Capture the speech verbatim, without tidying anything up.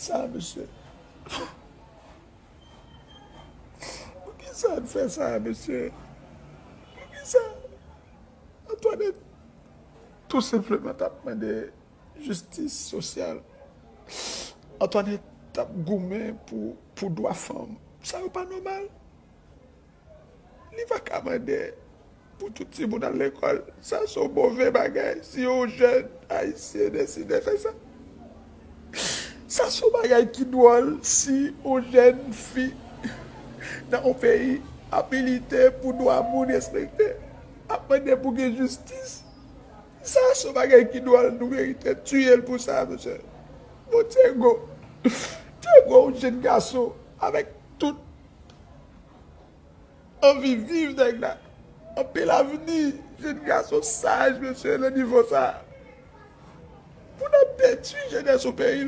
sa, mesye? Poukisa n fè sa, mesye? Poukisa? Antoinette, tou senpleman, t ap mande jistis sosyal. Antoinette t ap goumen pou, pou dwa fanm. Sa yo pa nòmal. Li pa ka mande pou tout timoun al lekòl. Sa se yon move bagay si yon jèn ayisyen deside fè sa. Sa se yon bagay ki dwòl si yon jèn fi nan yon peyi ap milite pou dwa moun respekte, ap mande pou gen jistis. Sa se yon bagay ki dwòl, nou merite tiye l pou sa, mesye. Bon, Diego, Diego, yon jèn gason avèk tout anvi viv nèg la. Anpil avni, jèn gason saj, mesye, nan nivo sa. Pou n ap detwi jenès yon peyi.